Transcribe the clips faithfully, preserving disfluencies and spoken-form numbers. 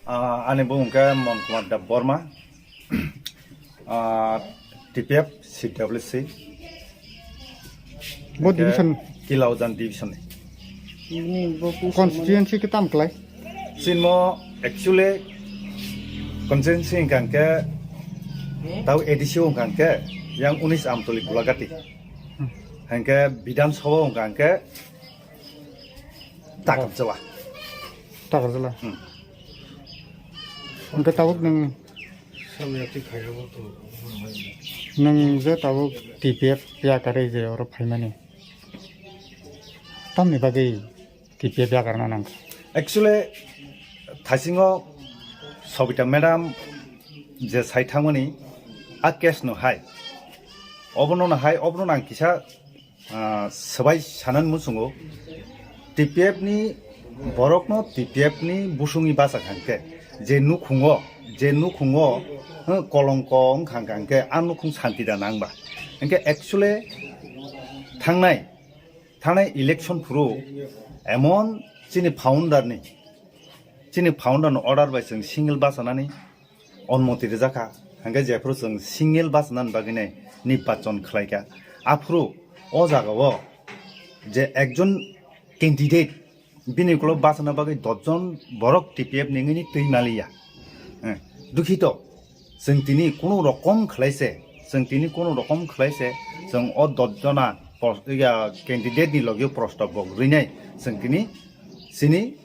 Ah, ani bung hwnkhe Mon Kumar Deb Borma. Ah, T P F C W C. Bo Hwnkhe division? Kilaujan division ni. Constituency ke tam klai? Sinmo actually constituency hwnkha hwnkhe tau A D C hwnkha hwnkhe yang unis Amtoli Gulagati. Hmm. Hwnkhe Bidhan Sabha hwnkha hwnkhe Takarjala. Takarjala. Hmm. Hwnkhe tabuk nwng, nwng je tabuk T P F yakarwi je oro phaimani, tamni bagwi T P F yakarna nangkha? Actually, thaisingo Sobita madam je sai thangmani a case no hai, obono no hai, obono no ang kisa ah, swbai sanani muchungo, T P F ni borokno T P F ni busungni bachak hwnkhe, je nukhungo, je nukhungo, huh, kolongko wngkha hwnkha hwnkhe, a nukhung santi da nangba. Hwnkhe actually thangnai, thangnai election phuru emon chini founder ni, chini founder ni order bai chwng single bachanani onmoti rijak kha, hwnkhe jephuru chwng single bachanani bagwi nai nirbachon khlai kha. Aphuru o jaga o je ekjon candidate bini ukulok bachana bagwi dosh jon borok T P F ni wngwi twi maliya. Eh, dukhito, chwng tini kunu rokom khlai se, chwng tini kunu rokom khlai se, chwng o dosh jona pos-, ya, candidate ni logi o prosto bo rwinai, chwng tini chini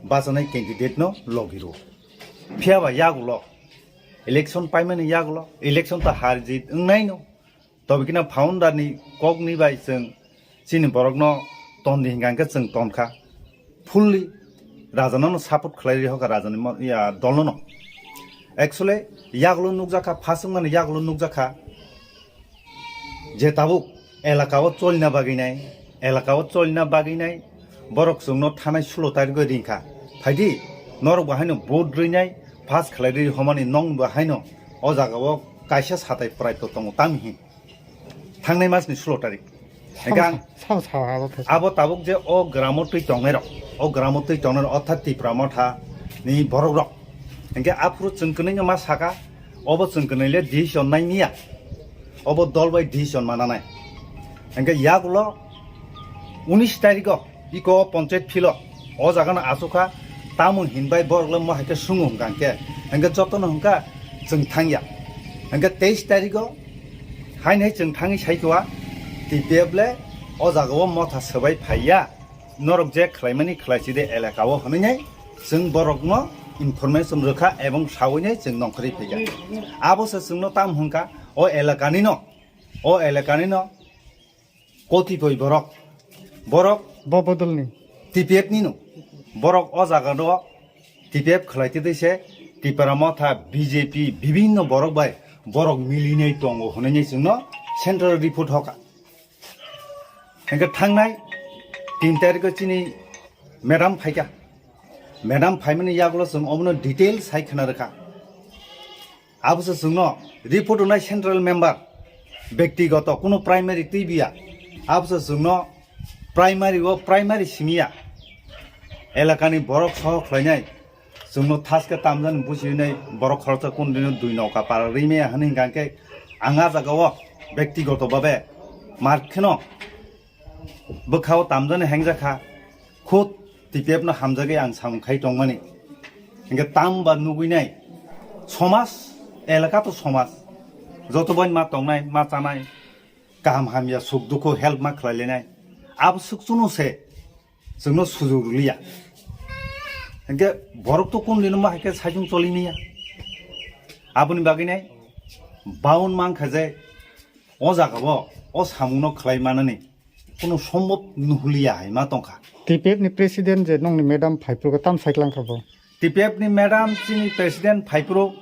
bachanai candidate no logi rw. Phiya ba yagulo, election paimani yagulo, election ta har jit wngnaino. Tobe kina founder ni kokni bai chwng chini borokno tondi hingka hingke chwng tonkha. Fully rajano no support khlai rihokha rajani mo-, ya, dolno no. Actually, yagulo nukjakha, phaswngmani yagulo nukjakha. Je tabuk elaka o cholina bagwi nai, elaka o cholina bagwi nai, borok chwngno thanai sulo tarigwi ringkha. Phaidi, norok bo haino vote rwinai, pass khlai rwi homani nong bo haino o jaga o kaisa satai prai to tongo tamhi. Thangnai mas ni sulo tarik. Hingke ang sao sao abo khe. Abo tabuk je o gramo twi tongnai rok, o gramo twi tongnai rok, orthat Tipra Motha ni borok rok. Hingke aphuru chwng kwnwi no ma saka, obo chwng kwnwi le decision nai niya. Obo dol bai decision mana nai. Hingke yagulo unis tariko iko ponchayat philo o jaga no asukha, tamo hinbai borok le mo hai khe sungo hingka hingke, hingke joto no hingka chwng thangya. Hingke teis tariko hainai chwng thangwi saikha, T P F le o jaga o motha swbai phaiya. Norok je khlaimani khlai chide elaka o hwnwi nai chwng borokno information rwkha ebong sawi nai chwng nongkhorwi phaikha. Abo se chwngno tam hwnkha o elakani no, o elakani no kotipoi borok, borok bo bodolni T P F ni no, borok o jaga no T P F khlai twi se Tipra Motha B J P bibinno borok bai borok milinai tongo hwnwi chwngno central report hoka. Hingke thangnai tin tariko chini madam phaikha. Madam phaimani yagulo chwng obono detail sai khna rwkha. Abo se chwngno report wngnai central member, bektigoto kuno primary twi biya. Abo se chwngno primary o primary simiya. Elakani borok soho khlainai. Chwngno thaske tamjani businai borok khoroksa kundino dui noka para rimaya hwnwi hingka khe ang a jaga o bektigoto babe mar kheno bwkhao tamjani hengjakha, khud T P F no hamjagwi ang samung khai tongmani. Hingke tam ba nugwi nai somaj, elaka to somaj, joto bai ma tongnai, ma chanai, kaham hamya, suk dukhu help ma khlai lenai. Abo suk chunu se chwngno sujug rwliya. Hingke borok to kundino ma hai khe saichung choli niya. Aboni bagwi nai baun mang kha je o jaga bo o samungno khlai manani kuno sombob nuhuliya hai ma tongkha. T P F ni president je nongni madam phaiphuru tam saiklang kha bo. T P F ni madam chini president phaiphuru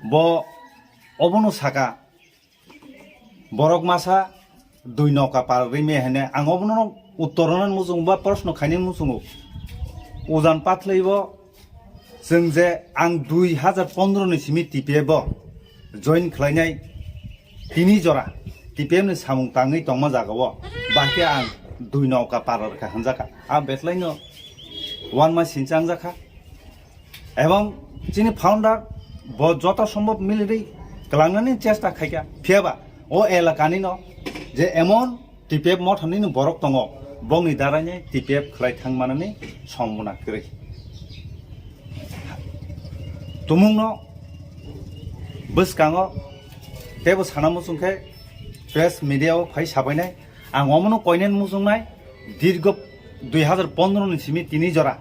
bo obono saka borok masa dui noka par rime hene ang obono uttor rwna muchungo ba proshno khaina muchungo. Ujan pathlai bo chwng je ang dui hajar pondro ni simi T P F o join khlainai tini jora T P F ni samung tangwi tongma jaga o bahai khe ang dui noka par rwkha hwnjakha. A betlaino one mas hincha wngjakha. Ebong chini founder bo joto sombhob milirwi kwlangnani chesta khaikha. Phiyaba o elakani no je emon T P F mothani ni borok tongo, bongni daraini T P F khlai thang manani sombona kwrwi. Tumungno bwskango teibo sana muchung khe press media o phai sabainai. Ang omono koinen muchungnai, dirgo dui hazar pondro ni simi tini jora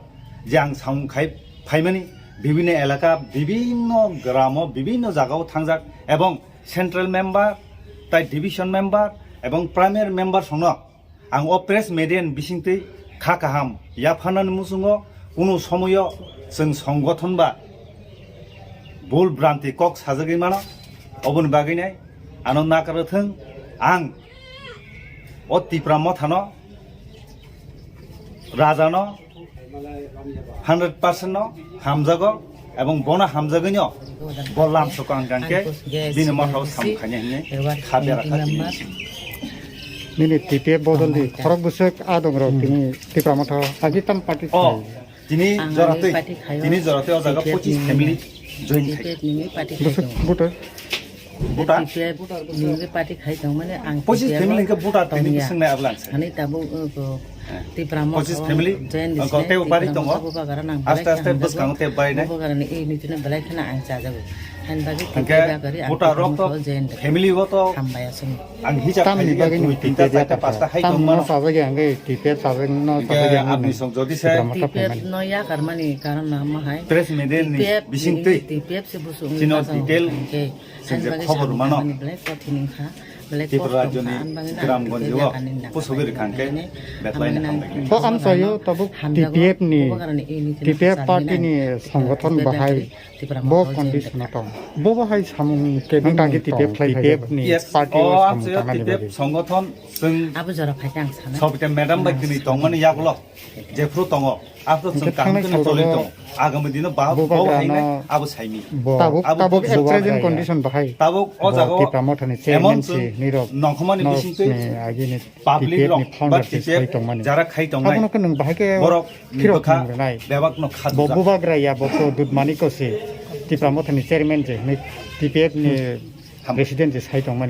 je ang samung khai phaimani, bibhinno elaka, bibhinno gramo, bibhinno jagao thangjak, ebong central member, tai division member, ebong primary member songno ang o press media ni bisingtwi kha kaham yapharnani muchungo, kunu somoyo chwng songgothon ba bul branti kok sajagwi mano, oboni bagwinai ano nakarwi thwng. Ang o Tipra mothano, rajano hundred percent no hamjago, ebong bono hamjagwino bo lamsoko ang gangkhe bini mothao samung khaina hinwi kha bera kha tini. Nini T P F bodol di khorok bwswk adong rok tini Tipra motha agi tam party o khai. Tini joratwi, tini joratwi o jaga pochis family join khai. Bwswk buto. Buta? T P F ni party khai tong mani ang Pochis T P F family o hwnkhe buta tini tongya. Swingnai abla ang sai. Ani tabuk, uh, ko Eh. Tipra Pochis motho family, join ang disnai, kote Tipra upari tongo. Motho bubagra nang Aste belai aste khe bwskango hamjago. Te barinai. Bubagra ni ei nitino belai kheno ang chajago. Hain bagwi Hwnkhe Tipra gari ang buta Tipra rok to motho join de. Family o to Hambai aswk. Ang hijab Tamni khaidi bagwi dui ni tinta T P F charta ya pasta hai tong mano. Tamno chajago ang ei T P F chajago no Hwnkhe chajago ang apni no. Song jodi se Tipra motho T P F family. No yakar mani karon na ma hai. Press media ni T P F bising ni twi. T P F se busu chino detail. Chwng je khobor mano. Tripura rajyoni gram gonjio pusugwi rikha hwnkhe betlai ni hambai. To ang sayo tabuk T P F ni, T P F party ni songgothon bahai bo condition o tong. Bo bahai samung kebeng tagi T P F khlai phai T P F ni party o samung tangnani bagwi. Songgothon chwng Abo jora phai khe ang sana. Sobita madam bai kini tongmani yagulo. Jephru tongo, aphru chwng kaham khe choli tongo. Agami dino bahai nai abo saimi. Tabuk, tabuk at present condition bahai. Tabuk o jaga Tipra Motha ni chairman si nirok nongkhomani bisingtwi public rok ba T P F jara khai tongnai. Abono khe nwng bahai khe borok ni bwkha bebak no khajak. Bo bubagra ya bo to Dudmani ko si Tipra Motha ni chairman je ni T P F ni president je sai tongmani.